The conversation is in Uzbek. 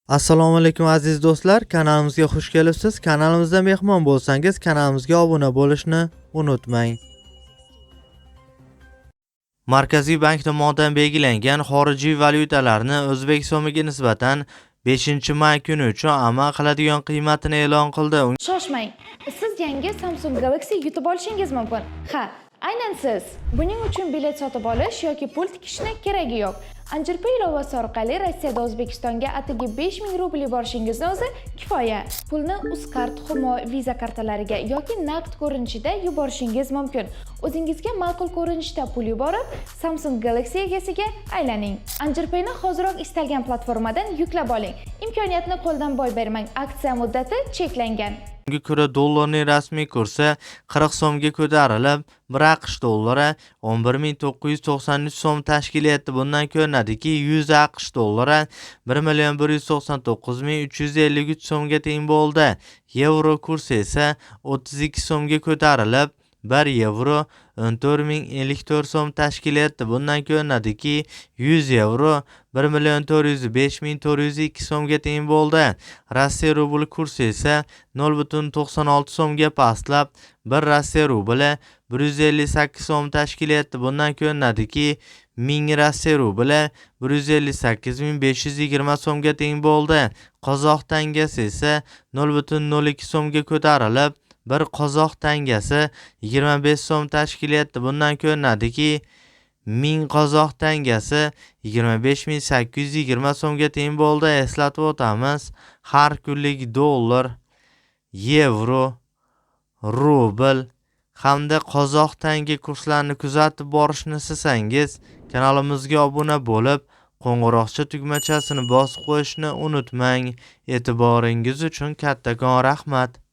Assalomu alaykum, aziz do'stlar, kanalimizga xush kelibsiz. Kanalimizda mehmon bo'lsangiz, kanalimizga obuna bo'lishni unutmang. Markaziy bank tomonidan belgilangan xorijiy valyutalarni o'zbek so'miga nisbatan 5-may kuni uchun amal qiladigan qiymatini e'lon qildi. Shoshmang. Siz yangi Samsung Galaxy yutib olishingiz mumkin. Ha, aynan siz. Buning uchun bilet sotib olish yoki pul tikishni keragi yo'q. Anjirpay ilovasi orqali Rossiyada O'zbekistonga atigi 5000 rubl yuborishingizni o'zi kifoya. Pulni Uzcard, Humo, Visa kartalariga yoki naqd ko'rinishida yuborishingiz mumkin. O'zingizga ma'qul ko'rinishda pul yuborib, Samsung Galaxy egasiga aylaning. Anjirpayni hoziroq istalgan platformadan yuklab oling. Imkoniyatni qo'ldan boy bermang. Aksiya muddati cheklangan. Unga ko'ra, dollarning rasmiy kursi 40 so'mga ko'tarilib, 1 AQSh dollari 11 993 so'm tashkil etdi. Bundan ko'rinadiki, 100 AQSh dollari 1 million 199 ming 353 so'mga teng bo'ldi. Yevro kursi esa 32 so'mga ko'tarilib, 1 yevro 14 ming 54 so'm tashkil etdi. Bundan ko'rinadiki, 100 yevro 1 million 405 ming 402 so'mga teng bo'ldi. Rossiya rubli kursi esa 0,96 so'mga pastlab, 1 Rossiya rubli 158 so'm tashkil etdi. Bundan ko'rinadiki, 1000 Rossiya rubli 158 ming 520 so'mga teng bo'ldi. Qozoq tangasi esa 0,02 so'mga ko'tarilib, bir qozoq tangasi 25 so'm tashkil etdi. Bundan ko'rinadiki, 1000 qozoq tangasi 25 ming 820 so'mga teng bo'ldi. Eslatib o'tamiz, har kunlik dollar, yevro, rubl hamda qozoq tanga kurslarini kuzatib borishni istasangiz, kanalimizga obuna bo'lib, qo'ng'iroqcha tugmachasini bosib qo'yishni unutmang. E'tiboringiz uchun kattakon rahmat.